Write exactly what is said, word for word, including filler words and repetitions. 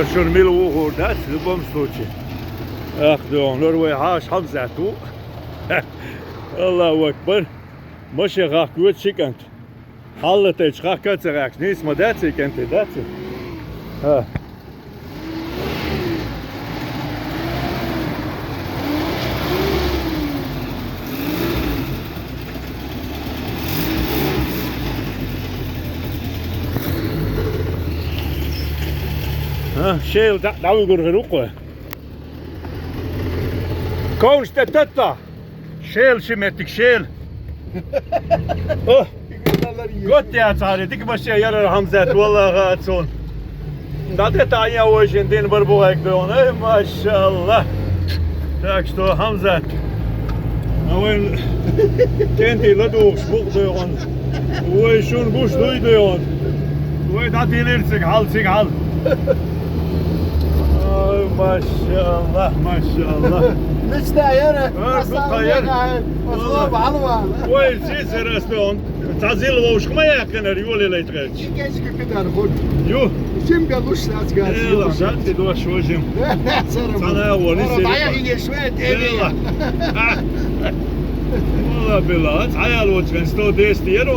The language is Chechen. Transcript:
Шуна мила вухур дац, в любом случае. Ах, дон, лор вай хьаша Хьамзат ву. Аллаху акбар. Машен хахка воьду ши кӀант. Хьаллатайча хахка а ца гӀаькхаш, нийса ма дац и кӀанте, дац и? ХӀа. А, шел дӀа-, дӀавуьгур хир ву-кх вай. Ковш тӀе татта. Шел ши меттиг, шел. О, готта яцахьара, дика машен яр хӀара Хьамзат, валлахӀи, а цунна. ДӀатӀе таӀаян вайшин дин бар бу хьайга дойгӀан. Ай, машаллахӀ. Так что, Хьамзат, а вайн кӀентий ладугӀуш бу-кх дойгӀан. Вай шуна гуш дуй дойгӀан. Вай дӀатилира цига хьал, цига хьал. Ай, машаллахӀ, машаллахӀ. Мечта яра. Ай, дукха яра. Валла. Вай, сесара ас дойгӀан. Цхьа зил вовшах ма яьккхинара, йолалайта гӀерташ. Кечки пидар худ. Ю. Жимга луш лац газ. Эла, дац и дош вожим. Цхьана а вон, исир. Даяхи еш ве, эла. Валла, билла, цхьа ял вочган сто десять яр он